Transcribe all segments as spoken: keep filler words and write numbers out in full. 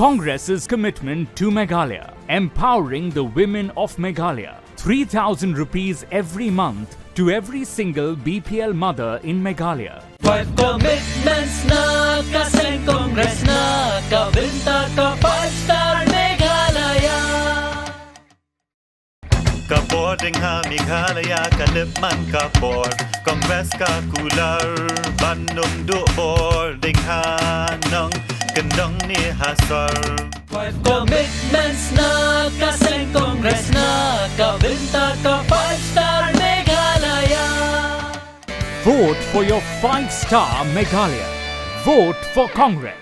Congress's commitment to Meghalaya, empowering the women of Meghalaya. Three thousand rupees every month to every single B P L mother in Meghalaya. Five commitments na ka seng Congress na ka bynta ka five star Meghalaya. Ka bor ding ha Meghalaya ka lip man ka bor. Congress ka kular ban ym duh bor ding ha nongkyndong ne ha sor. Five commitments na ka seng Congress na ka bynta ka five star Meghalaya. Vote for your five star Meghalaya. Vote for Congress.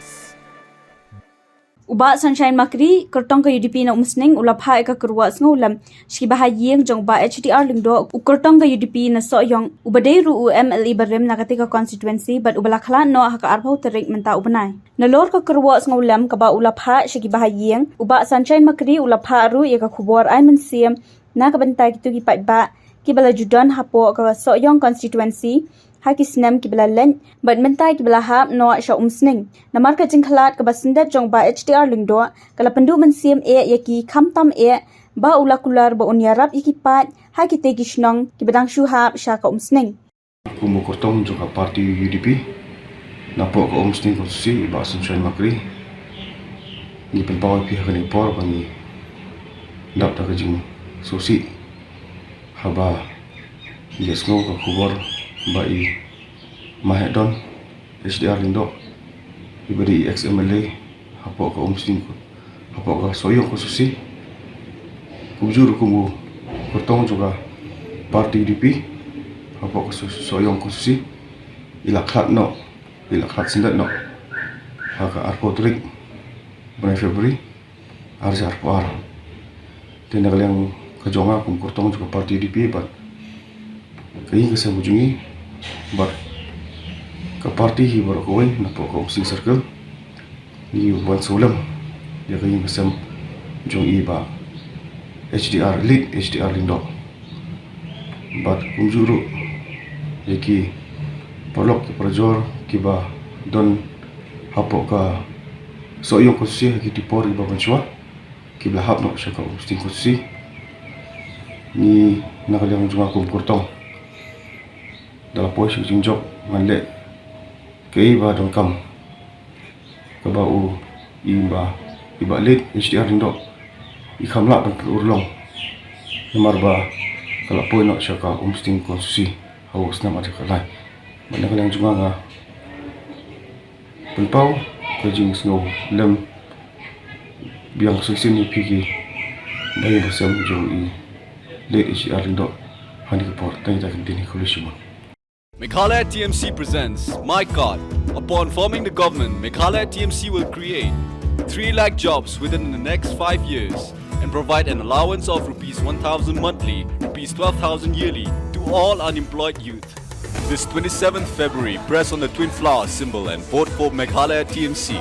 U Bah Sunshine Makri, kyrtong ka U D P na Umsning, u la phah ïa ka kyrwoh sngewlem sha ki bahaïing jong u Bah H D R Lyngdoh, u kyrtong ka U D P na Sohiong, uba dei ruh u M L A barim na katei ka constituency, bad uba la khlad noh ha ka arphew tarik mynta u bnai. Nalor ka kyrwoh sngewlem kaba u la phah sha ki bahaïing, u Bah Sunshine Makri u la phah ruh ïa ka khubor ai mynsiem na ka bynta kito ki paidbah kiba la ju don hapoh ka Sohiong constituency ha ki snem kiba la leit bad mynta kiba la hap noh sha Umsning. Namar ka jingkhlad kaba syndet jong u Bah H D R Lyngdoh ka la pynduh mynsiem eh ïa ki, khamtam eh ba u la kular ba un ïarap ïa ki paid ha kitei ki shnong kiba dang shu hap sha ka Umsning. Kum u kyrtong jong ka party U D P napoh ka Umsning constituency, i Bah Sunshine Makri, ngi pynpaw ïa phi ha kane ka por ba ngi dap da ka jingsngewsih haba ngi ïohsngew ka khubor ba i Maheddon H D R Lyngdoh, iba dei i ex M L A hapoh ka Umsning, hapoh ka Sohiong constituency, kumjuh ruh kum u kyrtong jong ka party U D P hapoh ka So-, Sohiong constituency, i la khlad noh, i la khlad syndet noh ha ka arphew tarik bnai February ar hajar arphew ar. Te na ka liang ka jong nga kum kyrtong jong ka party U D P bad ka ïing ka sem ka jong ngi bad ka party hi baroh kawei napoh ka Umsning Circle, ngi wan sngewlem ïa ka ïing ka sem jong i Bah H D R, late H D R Lyngdoh. Bad kumjuh ruh ïa ki paralok ki parajor kiba don hapoh ka Sohiong constituency ha kito ki por kiba mynshuwa kiba la hap noh sha ka Umsning constituency. Ngi na ka liang jong nga kum kyrtong, da la poi sha ka jingjop, ngan leh kaei ba donkam, kaba u i Bah, i Bah late H D R Lyngdoh i kham lah ban pynurlong namar ba ka la poi noh sha ka Umsning constituency ha u snem ar hajar khatlai. Bad na ka liang jong nga, nga pynpaw ka jingsngewlem biang shisien ïa phi ki bahaïing bahasem jong i late H D R Lyngdoh ha kane ka por. Tang ïa kata ka dei hi, khublei shibun. Meghalaya T M C presents My Card. Upon forming the government, Meghalaya T M C will create three lakh jobs within the next five years and provide an allowance of rupees one thousand monthly, rupees twelve thousand yearly to all unemployed youth. This twenty-seventh February, press on the twin flower symbol and vote for Meghalaya T M C.